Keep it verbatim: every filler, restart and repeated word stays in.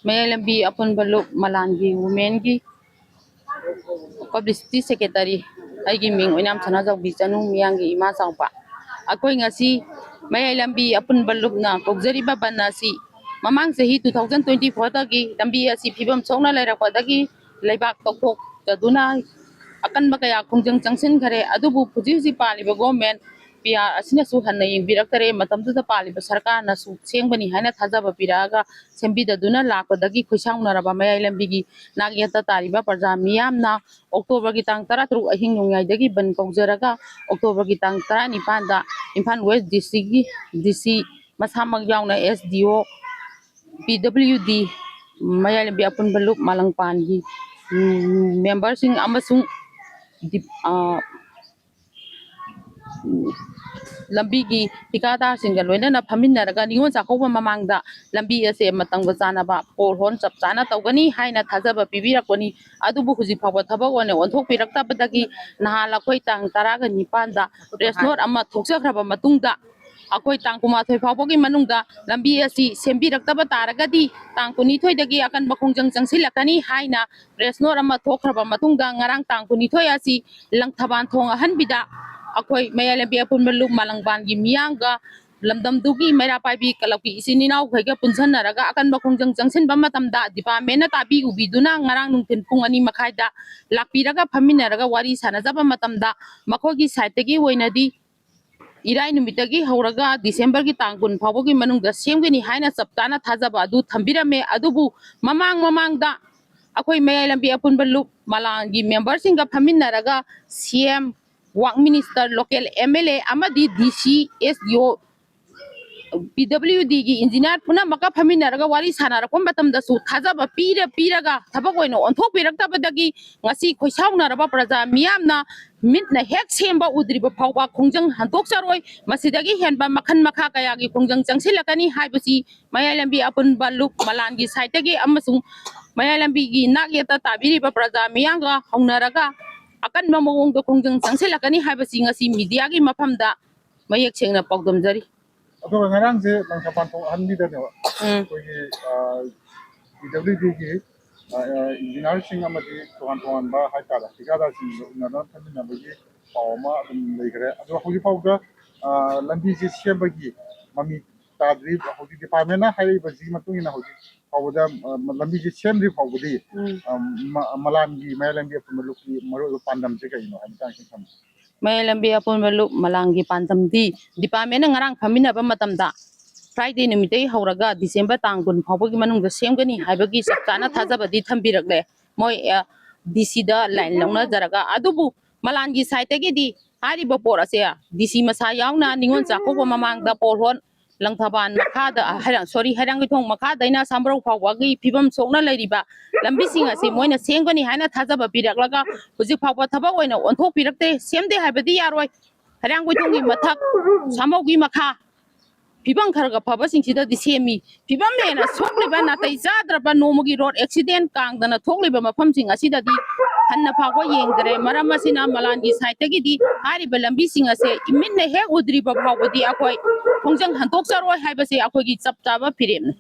ꯃꯌꯥꯏ ꯂꯝꯕꯤ ꯑꯄꯨꯟꯕ ꯂꯨꯞ ꯃꯂꯥꯟꯒꯤ ꯋꯨꯃꯦꯟꯒꯤ ꯄꯕ꯭ꯂꯤꯁꯤꯇꯤ ꯁꯦꯀ꯭ꯔꯦꯇꯔꯤ, ꯑꯩꯒꯤ ꯃꯤꯡ ꯑꯣꯏꯅꯥꯝ ꯁꯅꯥꯖꯥꯎꯕꯤ ꯆꯅꯨ, ꯃꯤꯌꯥꯡꯒꯤ ꯏꯃꯥ ꯆꯥꯎꯕ꯫ ꯑꯩꯈꯣꯏ ꯉꯁꯤ ꯃꯌꯥꯏ ꯂꯝꯕꯤ ꯑꯄꯨꯟꯕ ꯂꯨꯞꯅ ꯀꯧꯖꯔꯤꯕ ꯕꯟ ꯑꯁꯤ ꯃꯃꯥꯡ ꯆꯍꯤ two thousand twenty fourꯗꯒꯤ ꯂꯝꯕꯤ ꯑꯁꯤ ꯐꯤꯕꯝ ꯁꯣꯛꯅ ꯂꯩꯔꯛꯄꯗꯒꯤ ꯂꯩꯕꯥꯛ ꯇꯧꯊꯣꯛꯇꯗꯨꯅ ꯑꯀꯟꯕ ꯀꯌꯥ ꯈꯣꯡꯖꯪ ꯆꯪꯁꯤꯟꯈꯔꯦ꯫ ꯑꯗꯨꯕꯨ ꯍꯧꯖꯤꯛ ꯍꯧꯖꯤꯛ ꯄꯥꯜꯂꯤꯕ ꯒꯣꯔꯃꯦꯟ ꯄꯤ ꯑꯥꯔ ꯑꯁꯤꯅꯁꯨ ꯍꯟꯅ ꯌꯦꯡꯕꯤꯔꯛꯇꯔꯦ꯫ ꯃꯇꯝꯗꯨꯗ ꯄꯥꯜꯂꯤꯕ ꯁꯔꯀꯥꯔꯅꯁꯨ ꯁꯦꯝꯒꯅꯤ ꯍꯥꯏꯅ ꯊꯥꯖꯕ ꯄꯤꯔꯛꯑꯒ ꯁꯦꯝꯕꯤꯗꯗꯨꯅ ꯂꯥꯛꯄꯗꯒꯤ ꯈꯣꯏꯁꯥꯎꯅꯔꯕ ꯃꯌꯥꯏ ꯂꯝꯕꯤꯒꯤ ꯅꯥꯛ ꯌꯦꯠꯇ ꯇꯥꯔꯤꯕ ꯄ꯭ꯔꯖꯥ ꯃꯤꯌꯥꯝꯅ ꯑꯣꯛꯇꯣꯕꯔꯒꯤ ꯇꯥꯡ ꯇꯔꯥꯇꯔꯨꯛ ꯑꯍꯤꯡ ꯅꯣꯡꯌꯥꯏꯗꯒꯤ ꯕꯟ ꯀꯧꯖꯔꯒ ꯑꯣꯛꯇꯣꯕꯔꯒꯤ ꯇꯥꯡ ꯇꯔꯥꯅꯤꯄꯥꯟꯗ ꯏꯝꯐꯥꯜ ꯋꯦꯁ ꯗꯤꯁꯇ꯭ꯔꯤꯛꯀꯤ ꯗꯤ ꯁꯤ ꯃꯁꯥꯃꯛ ꯌꯥꯎꯅ ꯑꯦꯁ ꯗꯤ ꯑꯣ, ꯄꯤ ꯗꯕ꯭ꯂꯤꯎ ꯗꯤ, ꯃꯌꯥꯏ ꯂꯝꯕꯤ ꯑꯄꯨꯟꯕ ꯂꯨꯞ ꯃꯥꯂꯪꯄꯥꯟꯒꯤ, ꯎꯝ, ꯃꯦꯝꯕꯔꯁꯤꯡ ꯑꯃꯁꯨꯡ ꯗꯤꯞ-, ꯑ, ꯂꯝꯕꯤꯒꯤ ꯊꯤꯀꯥꯗꯥꯔꯁꯤꯡꯒ ꯂꯣꯏꯅꯅ ꯐꯝꯃꯤꯟꯅꯔꯒ ꯅꯤꯉꯣꯜ ꯆꯥꯛꯀꯧꯕ ꯃꯃꯥꯡꯗ ꯂꯝꯕꯤ ꯑꯁꯦ ꯃꯇꯝꯒ ꯆꯥꯟꯅꯕ ꯄꯣꯜ ꯍꯣꯜ ꯆꯞ ꯆꯥꯅ ꯇꯧꯒꯅꯤ ꯍꯥꯏꯅ ꯊꯥꯖꯕ ꯄꯤꯕꯤꯔꯛꯄꯅꯤ꯫ ꯑꯗꯨꯕꯨ ꯍꯧꯖꯤꯛ ꯐꯥꯎꯕ ꯊꯕꯛ ꯑꯣꯏꯅ ꯑꯣꯟꯊꯣꯛꯄꯤꯔꯛꯇꯕꯗꯒꯤ ꯅꯍꯥꯟ ꯑꯩꯈꯣꯏ ꯇꯥꯡ ꯇꯔꯥꯒ ꯅꯤꯄꯥꯟꯗ ꯄ꯭ꯔꯦꯁ ꯅꯣꯠ ꯑꯃ ꯊꯣꯛꯆꯈ꯭ꯔꯕ ꯃꯇꯨꯡꯗ ꯑꯩꯈꯣꯏ ꯇꯥꯡ ꯀꯨꯟꯃꯥꯊꯣꯏ ꯐꯥꯎꯕꯒꯤ ꯃꯅꯨꯡꯗ ꯂꯝꯕꯤ ꯑꯁꯤ ꯁꯦꯝꯕꯤꯔꯛꯇꯕ ꯇꯥꯔꯒꯗꯤ ꯇꯥꯡ ꯀꯨꯟꯅꯤꯊꯣꯏꯗꯒꯤ ꯑꯀꯟꯕ ꯈꯣꯡꯖꯪ ꯆꯪꯁꯤꯜꯂꯛꯀꯅꯤ ꯍꯥꯏꯅ ꯄ꯭ꯔꯦꯁ ꯅꯣꯠ ꯑꯃ ꯊꯣꯛꯈ꯭ꯔꯕ ꯃꯇꯨꯡꯗ ꯉꯔꯥꯡ ꯇꯥꯡ ꯀꯨꯟꯅꯤꯊꯣꯏ ꯑꯁꯤ ꯂꯪꯊꯕꯥꯜ ꯊꯣꯡ ꯑꯍꯟꯕꯤꯗ ꯑꯩꯈꯣꯏ ꯃꯌꯥꯏ ꯂꯝꯕꯤ ꯑꯄꯨꯟꯕ ꯂꯨꯞ ꯃꯥꯂꯪꯕꯥꯟꯒꯤ ꯃꯤꯌꯥꯝꯒ ꯂꯝꯗꯝꯗꯨꯒꯤ ꯃꯩꯔꯥ ꯄꯥꯏꯕꯤ ꯀꯂꯕꯀꯤ ꯏꯆꯤꯟ ꯏꯅꯥꯎꯈꯩꯒ ꯄꯨꯟꯁꯤꯟꯅꯔꯒ ꯑꯀꯟꯕ ꯈꯣꯡꯖꯪ ꯆꯪꯁꯤꯟꯕ ꯃꯇꯝꯗ ꯗꯤꯄꯥꯔꯠꯃꯦꯟꯅ ꯇꯥꯕꯤ ꯎꯕꯤꯗꯨꯅ ꯉꯔꯥꯡ ꯅꯨꯡꯊꯤꯜ ꯄꯨꯡ ꯑꯅꯤ ꯃꯈꯥꯏꯗ ꯂꯥꯛꯄꯤꯔꯒ ꯐꯝꯃꯤꯟꯅꯔꯒ ꯋꯥꯔꯤ ꯁꯥꯟꯅꯖꯕ ꯃꯇꯝꯗ ꯃꯈꯣꯏꯒꯤ ꯁꯥꯏꯠꯇꯒꯤ ꯑꯣꯏꯅꯗꯤ ꯏꯔꯥꯏ ꯅꯨꯃꯤꯠꯇꯒꯤ ꯍꯧꯔꯒ ꯗꯤꯁꯦꯝꯕꯔꯒꯤ ꯇꯥꯡ ꯀꯨꯟ ꯐꯥꯎꯕꯒꯤ ꯃꯅꯨꯡꯗ ꯁꯦꯝꯒꯅꯤ ꯍꯥꯏꯅ ꯆꯞ ꯆꯥꯅ ꯊꯥꯖꯕ ꯑꯗꯨ ꯊꯝꯕꯤꯔꯝꯃꯦ꯫ ꯑꯗꯨꯕꯨ ꯃꯃꯥꯡ ꯃꯃꯥꯡꯗ ꯑꯩꯈꯣꯏ ꯃꯌꯥꯏ ꯂꯝꯕꯤ ꯑꯄꯨꯟꯕ ꯂꯨꯞ ꯃꯂꯥꯟꯒꯤ ꯃꯦꯝꯕꯔꯁꯤꯡꯒ ꯐꯝꯃꯤꯟꯅꯔꯒ ꯁꯤ M, work minister, local M L A ꯑꯃꯗꯤ ꯗꯤ ꯁꯤ, ꯑꯦꯁ ꯗꯤ ꯑꯣ, ꯄꯤ ꯗꯕ꯭ꯂꯤꯎ ꯗꯤꯒꯤ ꯏꯟꯖꯤꯅꯤꯌꯥꯔ ꯄꯨꯝꯅꯃꯛꯀ ꯐꯝꯃꯤꯟꯅꯔꯒ ꯋꯥꯔꯤ ꯁꯥꯟꯅꯔꯛꯄ ꯃꯇꯝꯗꯁꯨ ꯊꯥꯖꯕ ꯄꯤꯔ ꯄꯤꯔꯒ ꯊꯕꯛ ꯑꯣꯏꯅ ꯑꯣꯟꯊꯣꯛꯄꯤꯔꯛꯇꯕꯗꯒꯤ ꯉꯁꯤ ꯈꯣꯏꯁꯥꯎꯅꯔꯕ ꯄ꯭ꯔꯖꯥ ꯃꯤꯌꯥꯝꯅ ꯃꯤꯠꯅ ꯍꯦꯛ ꯁꯦꯝꯕ ꯎꯗ꯭ꯔꯤꯕ ꯐꯥꯎꯕ ꯈꯣꯡꯖꯪ ꯍꯟꯗꯣꯛꯆꯔꯣꯏ꯫ ꯃꯁꯤꯗꯒꯤ ꯍꯦꯟꯕ ꯃꯈꯜ ꯃꯈꯥ ꯀꯌꯥꯒꯤ ꯈꯣꯡꯖꯪ ꯆꯪꯁꯤꯜꯂꯛꯀꯅꯤ ꯍꯥꯏꯕꯁꯤ ꯃꯌꯥꯏ ꯂꯝꯕꯤ ꯑꯄꯨꯟꯕ ꯂꯨꯞ ꯃꯂꯥꯟꯒꯤ ꯁꯥꯏꯠꯇꯒꯤ ꯑꯃꯁꯨꯡ ꯃꯌꯥꯏ ꯂꯝꯕꯤꯒꯤ ꯅꯥꯛ ꯌꯦꯠꯇ ꯇꯥꯕꯤꯔꯤꯕ ꯄ꯭ꯔꯖꯥ ꯃꯤꯌꯥꯝꯒ ꯍꯧꯅꯔꯒ ꯑꯀꯟꯕ ꯃꯑꯣꯡꯗ ꯈꯣꯡꯖꯪ ꯆꯪꯁꯤꯜꯂꯛꯀꯅꯤ ꯍꯥꯏꯕꯁꯤ ꯉꯁꯤ ꯃꯤꯗꯤꯌꯥꯒꯤ ꯃꯐꯝꯗ ꯃꯌꯦꯛ ꯁꯦꯡꯅ ꯄꯥꯎꯗꯝꯖꯔꯤ꯫ ꯑꯗꯨꯒ ꯉꯔꯥꯡꯁꯦ ꯂꯪꯊꯕꯥꯜ ꯊꯣꯡ ꯑꯍꯟꯕꯤꯗꯅꯦꯕ ꯎꯝ꯫ ꯑꯩꯈꯣꯏꯒꯤ, ꯑ, ꯄꯤ ꯗꯕ꯭ꯂꯤꯎ ꯗꯤꯒꯤ ꯏꯟꯖꯤꯅꯤꯌꯥꯔꯁꯤꯡ ꯑꯃꯗꯤ ꯇꯣꯉꯥꯟ ꯇꯣꯉꯥꯟꯕ ꯍꯥꯏꯇꯥꯔꯦ ꯊꯤꯀꯥꯗꯥꯔꯁꯤꯡꯒ ꯎꯅꯗꯨꯅ ꯐꯝꯃꯤꯟꯅꯕꯒꯤ ꯄꯥꯎ ꯑꯃ ꯑꯗꯨꯝ ꯂꯩꯈ꯭ꯔꯦ꯫ ꯑꯗꯣ ꯍꯧꯖꯤꯛ ꯐꯥꯎꯗ ꯂꯝꯕꯤꯁꯦ ꯁꯦꯝꯕꯒꯤ ꯃꯃꯤ ꯇꯥꯗ꯭ꯔꯤ꯫ ꯍꯧꯖꯤꯛ ꯗꯤꯄꯥꯔꯠꯃꯦꯟꯅ ꯍꯥꯏꯔꯛꯏꯕꯁꯤꯒꯤ ꯃꯇꯨꯡ ꯏꯟꯅ ꯍꯧꯖꯤꯛ ꯐꯥꯎꯕꯗ ꯂꯝꯕꯤꯁꯦ ꯁꯦꯝꯗ꯭ꯔꯤ ꯐꯥꯎꯕꯗꯤ ꯃꯂꯥꯟꯒꯤ, ꯃꯌꯥꯏ ꯂꯝꯕꯤ ꯑꯄꯨꯟꯕ ꯂꯨꯞꯀꯤ ꯃꯔꯨꯑꯣꯏꯕ ꯄꯥꯟꯗꯝꯁꯦ ꯀꯩꯅꯣ ꯍꯥꯏꯕ ꯃꯇꯥꯡꯁꯤ ꯊꯝꯕꯤꯌꯨ꯫ ꯃꯌꯥꯏ ꯂꯝꯕꯤ ꯑꯄꯨꯟꯕ ꯂꯨꯞ ꯃꯂꯥꯟꯒꯤ ꯄꯥꯟꯗꯝꯗꯤ ꯗꯤꯄꯥꯔꯠꯃꯦꯟꯅ ꯉꯔꯥꯡ ꯐꯝꯃꯤꯟꯅꯕ ꯃꯇꯝꯗ ꯐ꯭ꯔꯥꯏꯗꯦ ꯅꯨꯃꯤꯠꯇꯒꯤ ꯍꯧꯔꯒ ꯗꯤꯁꯦꯝꯕꯔ ꯇꯥꯡ ꯀꯨꯟ ꯐꯥꯎꯕꯒꯤ ꯃꯅꯨꯡꯗ ꯁꯦꯝꯒꯅꯤ ꯍꯥꯏꯕꯒꯤ ꯆꯞ ꯆꯥꯅ ꯊꯥꯖꯕꯗꯤ ꯊꯝꯕꯤꯔꯛꯂꯦ꯫ ꯃꯣꯏ ꯗꯤ ꯁꯤꯗ ꯂꯥꯏꯟ ꯂꯧꯅꯖꯔꯒ, ꯑꯗꯨꯕꯨ ꯃꯂꯥꯟꯒꯤ ꯁꯥꯏꯠꯇꯒꯤꯗꯤ ꯍꯥꯏꯔꯤꯕ ꯄꯣꯠ ꯑꯁꯦ ꯗꯤ ꯁꯤ ꯃꯁꯥ ꯌꯥꯎꯅ ꯅꯤꯉꯣꯜ ꯆꯥꯛꯀꯧꯕ ꯃꯃꯥꯡꯗ ꯄꯣꯜꯍꯣꯟ, ꯂꯪꯊꯕꯥꯜ ꯃꯈꯥꯗ, ꯍꯩꯔꯥꯡ, ꯁꯣꯔꯤ, ꯍꯩꯔꯥꯡꯒꯣꯏꯊꯣꯡ ꯃꯈꯥꯗꯩꯅ ꯁꯥꯃꯔꯧ ꯐꯥꯎꯕꯒꯤ ꯐꯤꯕꯝ ꯁꯣꯛꯅ ꯂꯩꯔꯤꯕ ꯂꯝꯕꯤꯁꯤꯡ ꯑꯁꯤ ꯃꯣꯏꯅ ꯁꯦꯝꯒꯅꯤ ꯍꯥꯏꯅ ꯊꯥꯖꯕ ꯄꯤꯔꯛꯂꯒ ꯍꯧꯖꯤꯛ ꯐꯥꯎꯕ ꯊꯕꯛ ꯑꯣꯏꯅ ꯑꯣꯟꯊꯣꯛꯄꯤꯔꯛꯇꯦ꯫ ꯁꯦꯝꯗꯦ ꯍꯥꯏꯕꯗꯤ ꯌꯥꯔꯣꯏ꯫ ꯍꯩꯔꯥꯡꯒꯣꯏꯊꯣꯡꯒꯤ ꯃꯊꯛ, ꯁꯥꯃꯧꯒꯤ ꯃꯈꯥ, ꯐꯤꯕꯝ ꯈꯔ ꯈꯔ ꯐꯕꯁꯤꯡꯁꯤꯗꯗꯤ ꯁꯦꯝꯃꯤ꯫ ꯐꯤꯕꯝ ꯍꯦꯟꯅ ꯁꯣꯛꯂꯤꯕ, ꯅꯥꯇꯩ ꯆꯥꯗ꯭ꯔꯕ, ꯅꯣꯡꯃꯒꯤ ꯔꯣꯗ ꯑꯦꯛꯁꯤꯗꯦꯟ ꯀꯥꯡꯗꯅ ꯊꯣꯛꯂꯤꯕ ꯃꯐꯝꯁꯤꯡ ꯑꯁꯤꯗꯗꯤ ꯍꯟꯅ ꯐꯥꯎꯕ ꯌꯦꯡꯗꯔꯦ꯫ ꯃꯔꯝ ꯑꯁꯤꯅ ꯃꯂꯥꯟꯒꯤ ꯁꯥꯏꯠꯇꯒꯤꯗꯤ ꯍꯥꯏꯔꯤꯕ ꯂꯝꯕꯤꯁꯤꯡ ꯑꯁꯦ ꯏꯃꯤꯠꯅ ꯍꯦꯛ ꯎꯗ꯭ꯔꯤꯕ ꯐꯥꯎꯕꯗꯤ ꯑꯩꯈꯣꯏ ꯈꯣꯡꯖꯪ ꯍꯟꯗꯣꯛꯆꯔꯣꯏ ꯍꯥꯏꯕꯁꯦ ꯑꯩꯈꯣꯏꯒꯤ ꯆꯞ ꯆꯥꯕ ꯐꯤꯔꯦꯞꯅꯤ꯫